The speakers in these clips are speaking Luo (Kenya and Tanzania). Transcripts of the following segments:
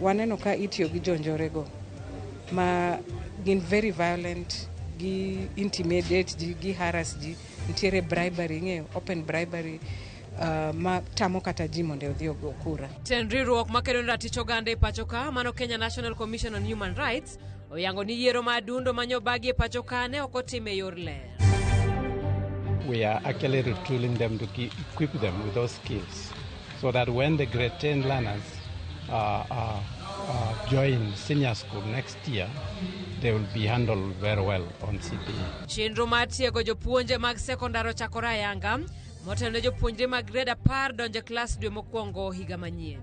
Waneno ka itiyo gi jonjorego ma gin very violent, gi intimidate ji, gi harass ji, nitiere bribery, ing'eyo, open bribery ma tamo kata ji mondo odhi ogo kura. Tend riwruok makedo ne ratich oganda e pacho ka mano Kenya National Commission on Human Rights oyango ni yiero ma adundo ma nyobagi e pacho ka ne ok otim e yor ler. We are actually retooling them to equip them with those skills so that when the grade 10 learners join senior school next year, they will be handled very well on CPE. Chenro mar tiego jopuonje mag sekondar ochakore ayanga motelo ne jopuonjre mag grade 10 donjo e klas dwe mokwongo higa manyien.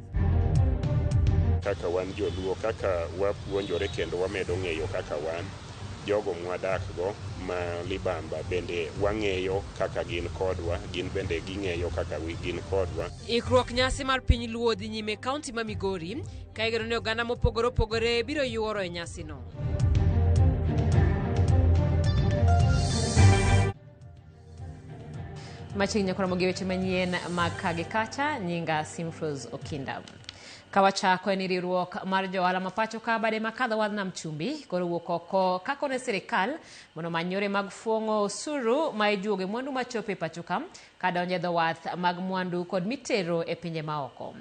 Kaka wan joluo, kaka wapuonjore kendo wamedo ng'eyo kaka wan jogo mwadakgo ma libamba bende wang'eyo kaka gin kodwa, gin bende ging'eyo kaka gin kodwa. Ikruok nyasi mar piny Luo dhi nyime e kaunti ma Migori ka igeno ni oganda mopogore opogore biro yuoro e nyasino. Machiegni nyaka romo gi weche manyien mag ka gi kacha, nyinga Simfros Okinda. Kawachako en ni riwruok mar johala ma pacho ka bade makadho wadh nam chumbi koro wuok oko kakone sirikal mondo omany yore mag fuong'o osuru ma ijuogo e mwandu machopo e pacho ka kadonjo e dho wath mag mwandu kod mitero e pinje maoko.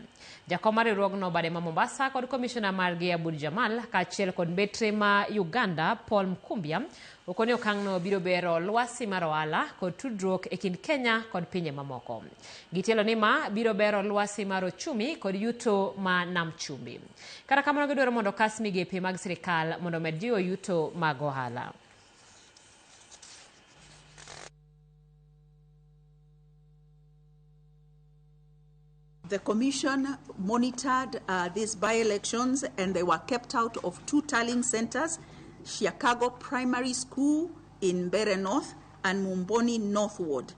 Jakom mar riwruogno bade ma Mombasa kod komishona margi Abud Jamal kaachiel kod mbetre ma Uganda Paul Mkumbia okoni okang'no biro bero lwasi mar ohala kod tudruok e kind Kenya kod pinje mamoko. Gitielo ni ma biro bero lwasi mar ochumi kod yuto ma nam chumbi. Kata kamano gidwaro mondo okas migepe mag sirikal mondo omed jiwo yuto mag ohala. The commission monitored these by-elections and they were kept out of 2 tallying centers, Chicago Primary School in Mbeere North and Mumboni North Ward.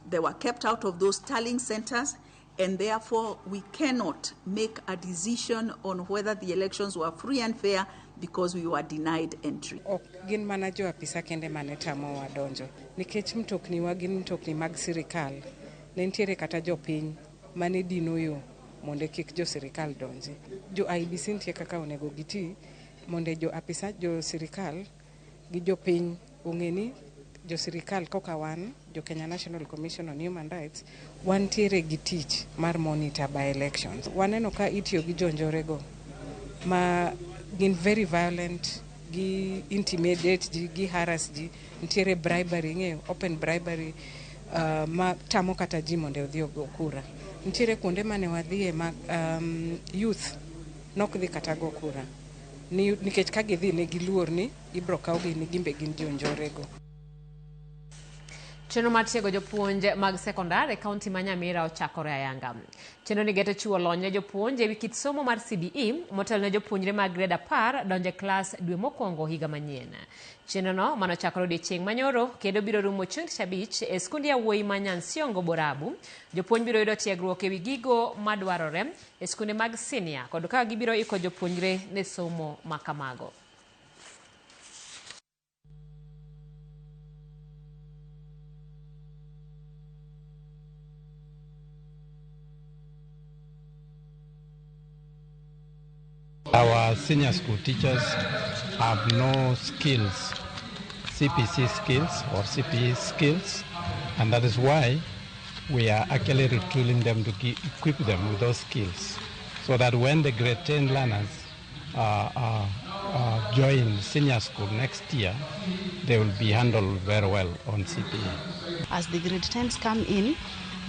They were kept out of those tallying centers, and therefore we cannot make a decision on whether the elections were free and fair because we were denied entry. Ok gin mana jo apisa kende mane tamowa donjo, nikech mtokniwa gin mtokni mag sirikal. Ne nitiere kata jopiny mane dino yo mondo kik jo sirikal donji. Jo IEBC nitie kaka onego giti mondo jo apisa, jo sirikal gi jopiny ong'e ni jo sirikal koka wan, jo Kenya National Commission on Human Rights, wantiere gi tich mar monitor by elections. Waneno ka itiyo gi jonjorego ma gin very violent, gi intimidate ji, gi harass ji, nitiere bribery, ing'eyo, open bribery ma tamo kata ji mondo odhi ogo kura. Nitiere kuonde mane wadhiye ma youth nok dhi kata go kura. Nikech ka gidhi ne giluor ni ibro kawgi ni gimbe gin jonjorego. Chenro mar tiego jopuonj mag sekondar e kaunti ma Nyamira ochakore ayanga. Chenro ni geto chiwo lony ne jopuonj ewi kit somo mar CBE motelo ne jopuonjre mag grade 10 donjo e klas dwe mokwongo higa manyien. Chenro no manochakore odiechieng' manyoro kendo biro rumo chieng' tich abich e skund yawuoyi ma Nyansiongo Borabu. Jopuonj biro yudo tiegruok ewi gigo madwarore e skunde mag sinia kod kaka gibiro iko jopuonjre ne somo ma kamago. Our senior school teachers have no skills, CPC skills or CPE skills, and that is why we are actually retooling them to equip them with those skills so that when the grade 10 learners join senior school next year, they will be handled very well on CPE. As the grade 10s come in,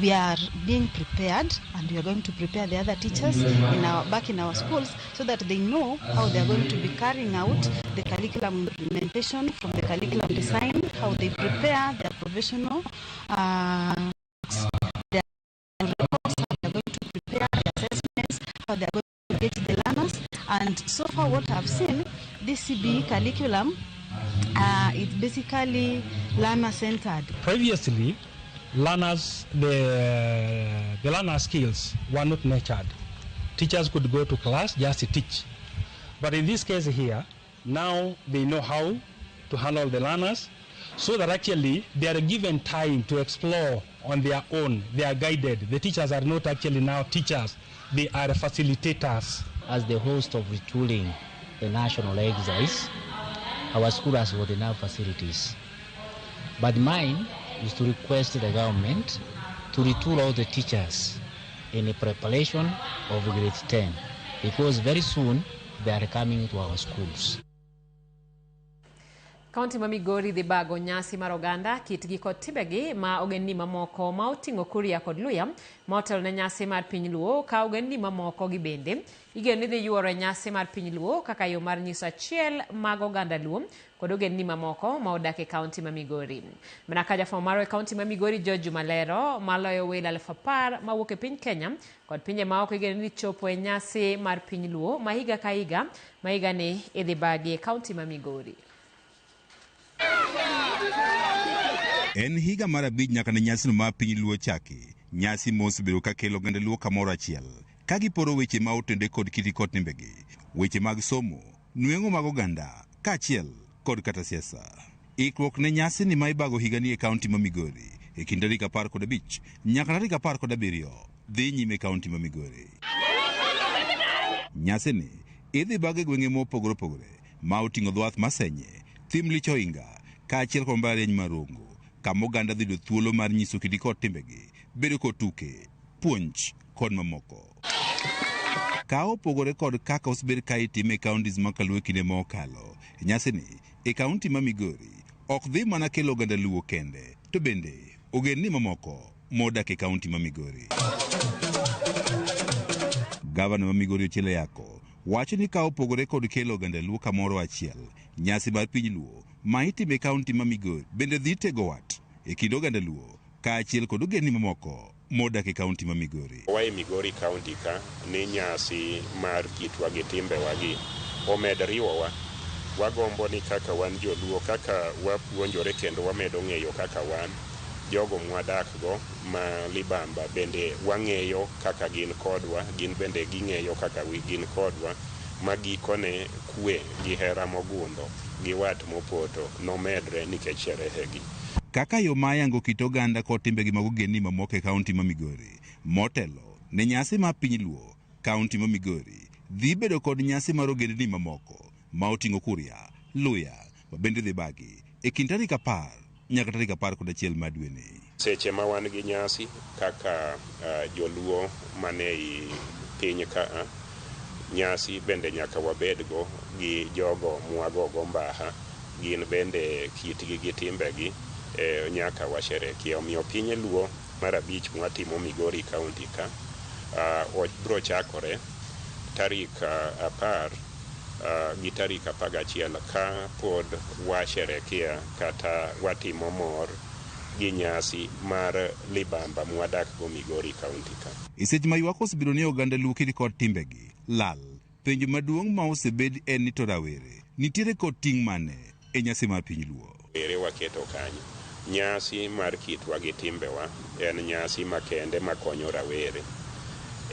we are being prepared, and we are going to prepare the other teachers back in our schools so that they know how they are going to be carrying out the curriculum implementation, from the curriculum design, how they prepare their professional, their records, how they are going to prepare their assessments, how they are going to engage the learners. And so far what I've seen, this CBE curriculum, it's basically learner-centered. Previously, the learner skills were not nurtured. Teachers could go to class just to teach. But in this case here, now they know how to handle the learners. So that actually they are given time to explore on their own. They are guided. The teachers are not actually now teachers. They are facilitators. As the host of retooling the national exercise, our school has got enough facilities. But mine is to request the government to retool all the teachers in the preparation of grade 10, because very soon they are coming to our schools. Kaunti ma Migori dhi bago nyasi mar oganda kitgi kod timbegi ma ogendni mamoko ma oting'o Kuria kod Luya ma otelo ne nyasi mar piny Luo ka ogendni mamoko gi bende igeno ni dhi yuoro e nyasi mar piny Luo kaka yo mar nyiso achiel mag oganda Luo kod ogendni mamoko ma odak e kaunti ma Migori. Mana ka jafwambo marwa e kaunti ma Migori George Malero maloyo welo 10,000 mawuok e piny Kenya kod pinje maoko igeno ni chopo e nyasi mar piny Luo ma higa ka higa ma higani idhi bagi e kaunti ma Migori. En higa mar 5 nyaka ne nyasino mar piny Luo chaki. Nyasi mosebedo ka kelo oganda Luo kamoro achiel, ka giporo weche ma otende kod kitgi kod timbegi, weche mag somo, nweng'o mag oganda, kaachiel kod kata siasa. Ikruok ne nyasi ni ma ibago higani e kaunti ma Migori e kind tarik 15 nyaka tarik 17 dhi nyime e kaunti ma Migori. Nyasini idhi bag e gwenge mopogore opogore ma oting'o dho wath Masenye, Thim Lich Ohinga, kaachiel kod mbalariany mar Rongo, kama oganda dhi yudo thuolo mar nyiso kitgi kod timbegi, bedo kod tuke, puonj kod mamoko. Ka opogore kod kaka osebed ka itime e counties ma Kaluo e kinde ma okalo, nyasini e kaunti ma Migori ok dhi mana kelo oganda Luo kende, to bende ogendni mamoko modak e kaunti ma Migori. Gavana ma Migori Ochieng Ayako wacho ni ka opogore kod kelo oganda Luo kamoro achiel, nyasi mar piny Luo ma itime e kaunti ma Migori bende dhi tego wat e kind oganda Luo kaachiel kod ogendni mamoko modak e kaunti ma Migori. Wa e Migori kaunti ka ni nyasi mar kitwa gi timbewa gi omed riwowa. Wagombo ni kaka wan joluo, kaka wapuonjore kendo wamedo ng'eyo kaka wan jogo mwadak go ma libamba bende wang'eyo kaka gin kodwa, gin bende ging'eyo kaka gin kodwa, ma gikone kwe gi hera mogundho gi wat mopoto nomedre nikech sherehe gi. Kaka yo ma yango kit oganda kod timbegi mag ogendni mamoko e kaunti ma Migori, motelo ne nyasi mar piny Luo, kaunti ma Migori dhi bedo kod nyasi mar ogendni mamoko ma oting'o Kuria, Luya, ma bende dhi bagi e kind tarik 10 nyaka tarik 11 mar dweni. Seche ma wan gi nyasi kaka joluo mane i piny ka, nyasi bende nyaka wabedgo gi jogo mwagogo mbaha, gin bende kitgi gi timbegi nyaka washerekea. Omiyo piny Luo mar 5 mwatimo Migori kaunti ka biro chakore tarik 10 gi tarik 11 ka pod washerekea kata watimo mor gi nyasi mar libamba mwadak go Migori kaunti ka. E seche ma ywak osebedo ni oganda Luo kitgi kod timbegi lal, penjo maduong' ma osebed en ni to rawere nitiere kod ting' mane e nyasi mar piny Luo. Rawere waketo kanyo. Nyasi mar kitwa gi timbewa en nyasi makende makonyo rawere.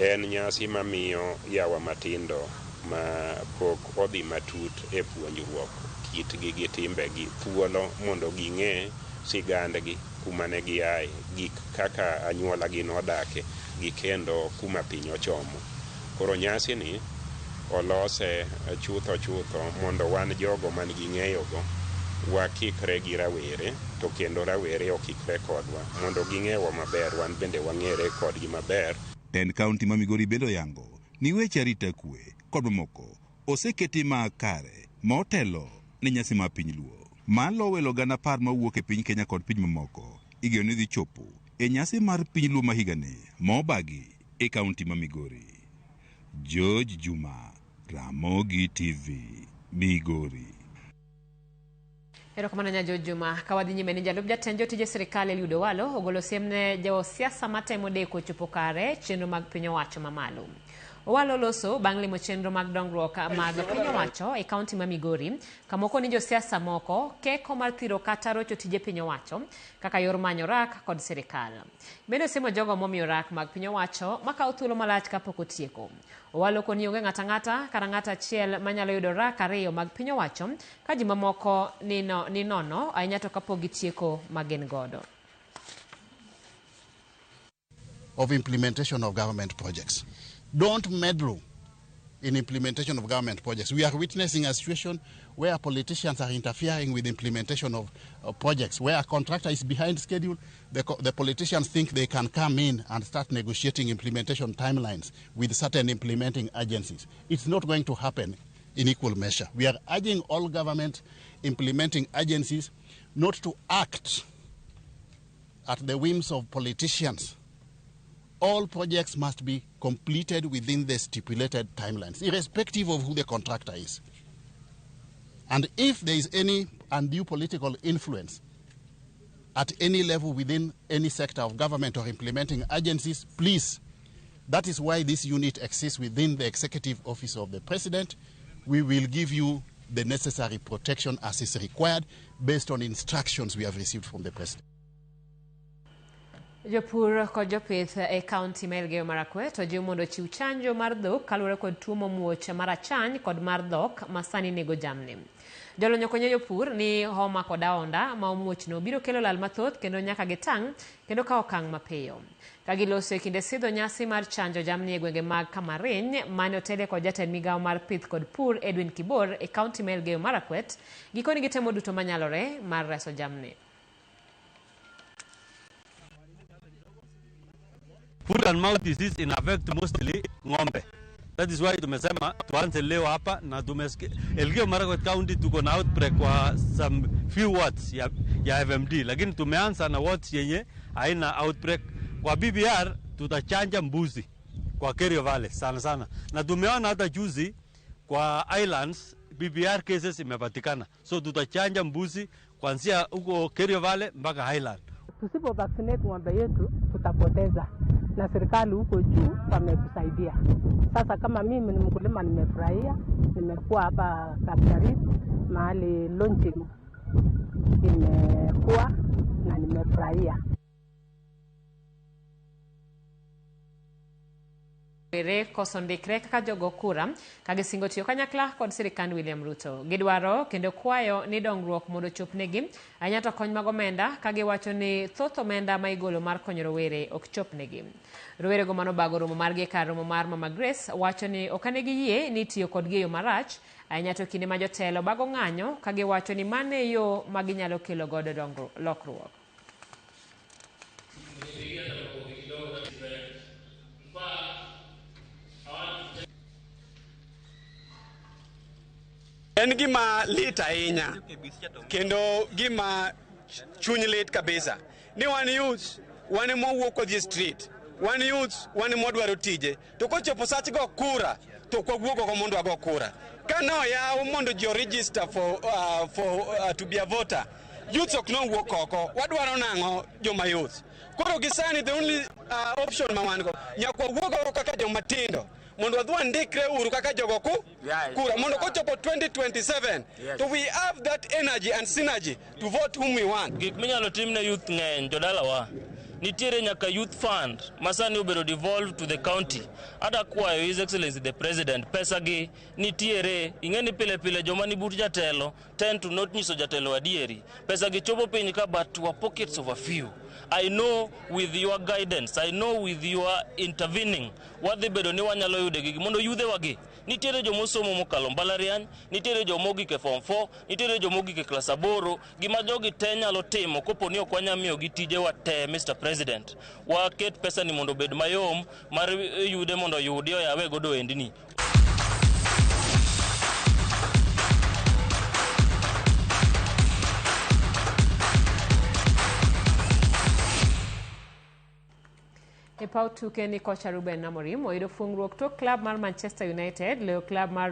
En nyasi mamiyo yawa matindo ma pok odhi matut e puonjruok kitgi gi timbegi thuolo mondo ging'e sigandgi, kuma ne giaye, gik kaka anyuola gi nodake, gi kendo kuma piny ochomo. Koro nyasi ni olose chutho chutho mondo wan jogo man gi ng'eyogo wakikre gi rawere, to kendo rawere okikre kodwa mondo ging'ewa maber, wan bende wang'ere kodgi maber. Tend kaunti ma Migori bende oyango ni weche arita kwe kod mamoko oseketi ma kare ma otelo ne nyasi mar piny Luo. Malo welo gana 10 mawuok e piny Kenya kod piny mamoko igeno ni dhi chopo e nyasi mar piny Luo ma higani ma obagi e kaunti ma Migori. George Juma, Ramogi TV, Migori. Erokamano nya George Juma. Ka wadhi nyime ni jalup jatend jotije sirikal Eliud Owalo ogolo siem ne josiasa matemo deko chopo kare chenro mag piny owacho mamalo. Owalo loso bang' limo chenro mag dongruok mag piny owacho e kaunti ma Migori, kamoko ni josiasa moko keko mar thiro kata rocho tije piny owacho kaka yor manyo rak kod sirikal. Bende osemo jogo momiyo rak mag piny owacho makawo thuolo malach kapok otieko. Owalo koni onge ng'ato ang'ata kata ng'ato achiel manyalo yudo rak ariyo mag piny owacho ka ji mamoko ni nono ahinya to kapok gitieko ma gin godo. Of implementation of government projects. Don't meddle in implementation of government projects. We are witnessing a situation where politicians are interfering with implementation of projects, where a contractor is behind schedule, the politicians think they can come in and start negotiating implementation timelines with certain implementing agencies. It's not going to happen in equal measure. We are urging all government implementing agencies not to act at the whims of politicians. All projects must be completed within the stipulated timelines, irrespective of who the contractor is. And if there is any undue political influence at any level within any sector of government or implementing agencies, please, that is why this unit exists within the Executive Office of the President. We will give you the necessary protection as is required based on instructions we have received from the President. Jopur kod jopith e kaunti ma Elgeyo Marakwet ojiw mondo ochiw chanjo mar dhok kaluwore kod tuo momuoch mar achany kod mar dhok ma sani nego jamni. Jolony okonyo jopur ni homa kod aonda ma omuochno biro kelo lal mathoth kendo nyaka gitang' kendo kawo okang' mapiyo. Ka giloso e kinde sidho nyasi mar chanjo jamni e gwenge mag Kamariny mane otele kod jatend migawo mar pith kod pur Edwin Kibor e kaunti ma Elgeyo Marakwet, gikoni gitemo duto manyalore mar reso jamni. Foot and mouth disease ina affect mostly ng'ombe. That is why tumesema tuanze leo hapa na tumesikia Elgeyo Marakwet County tuko na outbreak kwa some few wards ya FMD, lakini tumeanza na wards yenye haina outbreak. Kwa BBR tutachanja mbuzi kwa Kerio Valley sana sana, na tumeona hata juzi kwa Islands BBR cases imepatikana, so tutachanja mbuzi kuanzia huko Kerio Valley mpaka Highland. Tusipo vaccinate ng'ombe yetu tutapoteza, na serikali huko juu wametusaidia. Sasa kama mimi ni mkulima nimefurahia, nimekuwa hapa Kaptarit mahali launching imekuwa na nimefurahia. Rowere koso ndikre kaka jogo kura ka gisingo tiyo kanyakla kod sirikand William Ruto. Gidwaro kendo kwayo ni dongruok mondo ochopnegi ahinya to kony mag omenda ka giwacho ni thoth omenda ma igolo mar konyo rowere ok chopnegi. Rowerego manobago romo margi e kar romo mar Mama Grace wacho ni ok ane giyie ni tiyo kodgi e yo marach ahinya to kinde ma jotelo bago ng'anyo ka giwacho ni mano e yo ma ginyalo kelo godo lokruok. En gima lit ahinya kendo gima chuny lit kabisa ni wan youths, wan ema wawuok wadhi e street, wan youths, wan ema wadwaro tije, to kochopo sach go kura to ok wawuog oko mondo wago kura. Ka ne oyaw mondo ji register for to be a voter, youths ok nowuok oko. Wadwaro nang'o joma youths? Koro gi sani the only option ma wan go nyaka wawuog oko kaka joma tindo mondo wadhi wandikre uru kaka jogo kura mondo kochopo 2027 to we have that energy and synergy to vote whom we want. Gik minyalo tim ne youth ng'eny jodalawa. Nitiere nyaka youth fund ma sani obedo devolved to the county. Ada kwayo His Excellency the President, pesa gi nitiere, ing'e ni pile pile joma ni but jatelo tend to not nyiso jatelo adieri. Pesa gi chopo piny ka but to a pockets of a few. I know with your guidance, I know with your intervening, wadhi bedo ni wanyalo yude gigi mondo yudhe wagi. Nitiere jomosomo mokalo mbalariany, nitiere jomogik e form 4, nitiere jomogik e klas 8, gima jogi te nyalo timo kopo ni ok wanyal miyogi tijewa te, Mr. President. Waket pesa ni mondo obed mayom mar yude mondo oyudi oyawe godo ohendni. E paw tuke ni kocha Ruben Amorim oyudo fungruok tok klab mar Manchester United loyo klab mar